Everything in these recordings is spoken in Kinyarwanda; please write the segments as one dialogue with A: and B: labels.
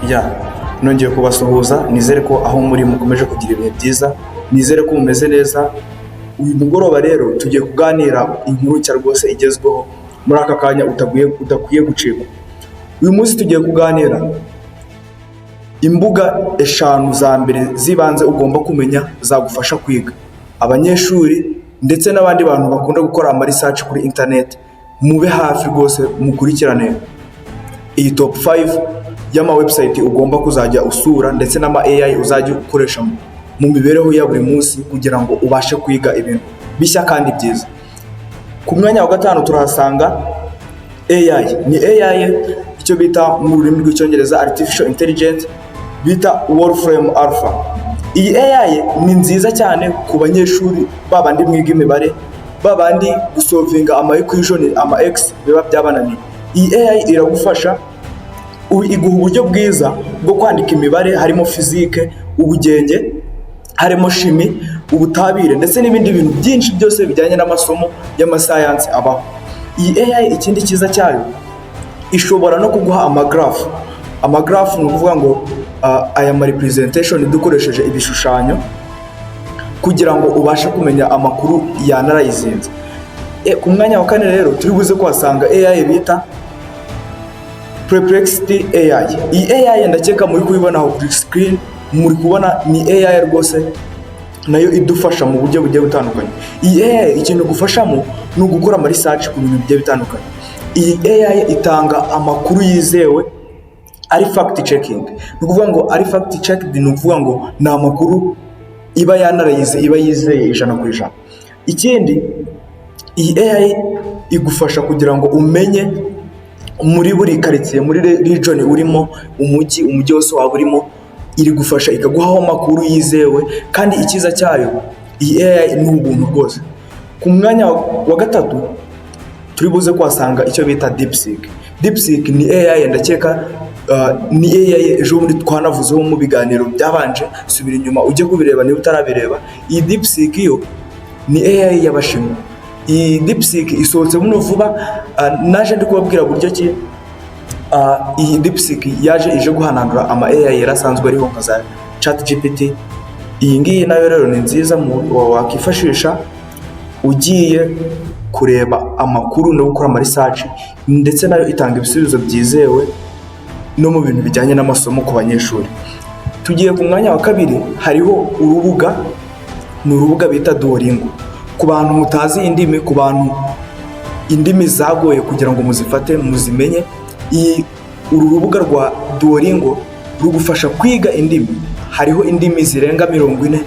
A: Ya, nongeye kubasuhuza. Nizere ko aho muri mukomeje kugira ibihe byiza, nizere ko mumeze neza. Uyu mugoroba rero tugiye kuganira inkuru nshya rwose igezweho muri aka kanya udakwiye gucikwa. Uyu munsi tugiye kuganira imbuga eshanu za mbere z'ibanze ugomba kumenya zagufasha kwiga. Abanyeshuri ndetse n'abandi bantu bakunda gukora ama research kuri internet, mube hafi rwose mukurikirane iyi top 5 y'ama website ugomba kuzajya usura ndetse n'ama AI uzajya ukoresha mu mibereho ya buri munsi kugira ngo ubashe kwiga ibintu bishya kandi byiza. Ku mwanya wa gatanu turahasanga AI. Ni AI icyo bita mu rurimi rw'Icyongereza artificial intelligence, bita Wolfram Alpha. Iyi AI ni nziza cyane ku banyeshuri babandi mwiga imibare, babandi gusolvinga ama equation, ama x biba byabananiye. Iyi AI iragufasha, iguha uburyo bwiza bwo kwandika imibare, harimo fizike, ubugenge, harimo chimie, ubutabire ndetse n'ibindi bintu byinshi byose bijyanye n'amasomo y'amasayansi abaho. Iyi AI, ikindi cyiza cyayo, ishobora no kuguha amagraph. Amagraph ni ukuvuga ngo aya ma representation dukoresheje ibishushanyo kugira ngo ubashe kumenya amakuru yanarayizinze. Ku mwanya wa kane rero turi buze kuhasanga AI bita Perplexity AI. Iyi AI ndakeka muri kubibona aho kuri screen, muri kubona ni AI rwose nayo idufasha mu buryo bugiye butandukanye. Iyi AI ikintu igufashamo ni ugukora ama research ku bintu bigiye bitandukanye. Iyi AI itanga amakuru yizewe ari fact checking. Ni ukuvuga ngo ari fact checked, ni ukuvuga ngo ni amakuru iba yanarayize, iba yizeye 100%. Ikindi, iyi AI igufasha kugira ngo umenye muri buri karitsiye, muri region urimo, umujyi wose waba urimo, iri gufasha ikaguhaho amakuru yizewe. Kandi icyiza cyayo, iyi AI ni ubuntu rwose. Ku mwanya wa gatatu turi buze kuhasanga icyo bita DeepSeek. DeepSeek ni AI, ndakeka ni AI ejo bundi twanavuzeho mu biganiro byabanje. Subira inyuma ujye kubireba niba utarabireba. Iyi DeepSeek yo ni AI y'Abashinwa. Iyi DeepSeek isohotse buno vuba. Naje ndi kubabwira buryo ki iyi DeepSeek yaje ije guhanandura ama AI yari asanzwe ariho nka za ChatGPT. Iyi ngiyi nayo rero ni nziza wakifashisha ugiye kureba amakuru no gukora ama research, ndetse nayo itanga ibisubizo byizewe no mu bintu bijyanye n'amasomo ku banyeshuri. Tugiye ku mwanya wa kabiri, hariho urubuga, ni urubuga bita Duolingo. Ku bantu mutazi indimi, ku bantu indimi zagoye kugira ngo muzifate muzimenye, iyi uru rubuga rwa Duolingo rugufasha kwiga indimi. Hariho indimi zirenga 40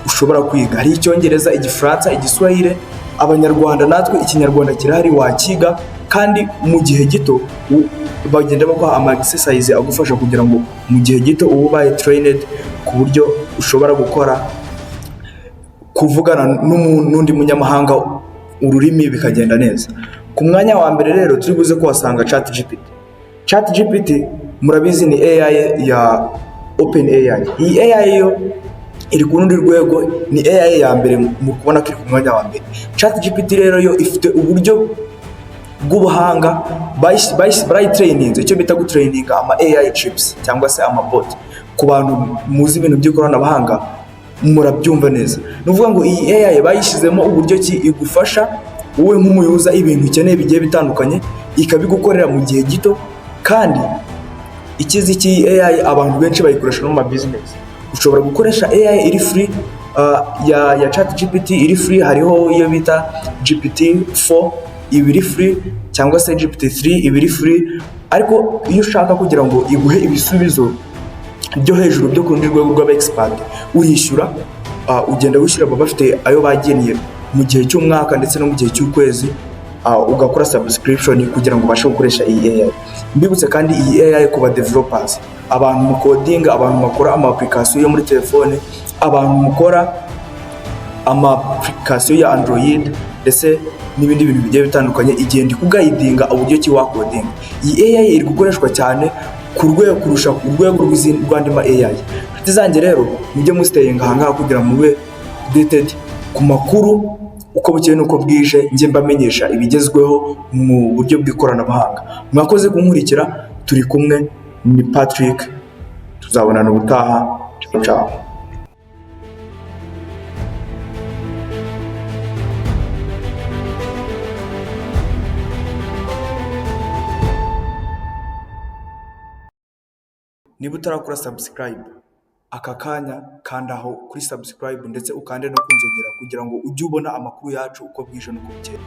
A: ushobora kwiga. Hari Icyongereza, Igifaransa, Igiswahili. Abanyarwanda natwe Ikinyarwanda kirahari, wakiga kandi mu gihe gito. Bagenda baguha ama exercise agufasha kugira ngo mu gihe gito ube ubaye trained ku buryo ushobora gukora kuvugana n'undi munyamahanga ururimi bikagenda neza. Ku mwanya wa mbere rero turi buze kuhasanga ChatGPT. ChatGPT murabizi ni AI ya OpenAI. Iyi AI yo iri ku rundi rwego, ni AI ya mbere mu kubona ko iri ku mwanya wa mbere. ChatGPT rero yo ifite uburyo bw'ubuhanga, barayitrayininze, icyo bita gutrayininga ama AI chips cyangwa se ama bot. Ku bantu muzi ibintu by'ikoranabuhanga murabyumva neza. Ni ukuvuga ngo iyi AI bayishyizemo uburyo ki igufasha wowe nk'umu user ibintu ukeneye bigiye bitandukanye ikabigukorera mu gihe gito. Kandi ikizi cy'iyi AI, abantu benshi bayikoresha no mu ma business. Ushobora gukoresha AI iri free, ya ChatGPT iri free. Hariho iyo bita GPT-4, iba iri free, cyangwa se GPT-3 iba iri free. Ariko iyo ushaka kugira ngo iguhe ibisubizo byo hejuru, byo ku rundi rwego rw'aba expert, urishyura. Ugenda wishyura, baba bafite ayo bagennye mu gihe cy'umwaka ndetse no mu gihe cy'ukwezi, ugakora subscription kugira ngo ubashe gukoresha iyi AI. Mbibutse kandi, iyi AI ku ba developers, abantu mukodinga, abantu bakora ama application yo muri telefone, abantu mukora ama application ya Android ndetse n'ibindi bintu bigiye bitandukanye, igenda ikuguidinga uburyo ki wakodinga. Iyi AI iri gukoreshwa cyane ku rwego kurusha urwego rw'andi ma AI. Inshuti zanjye rero, mujye mustayinga ahangaha kugira ngo mube updated ku makuru. Uko bukeye n'uko bwije njye mbamenyesha ibigezweho mu buryo bw'ikoranabuhanga. Mwakoze kunkurikira, turi kumwe, ni Patrick, tuzabonana ubutaha. Ciao ciao. Niba utarakora subscribe aka kanya, kanda aho kuri subscribe ndetse ukande no ku nzogera kugira ngo ujye ubona amakuru yacu uko bwije n'uko bukeye.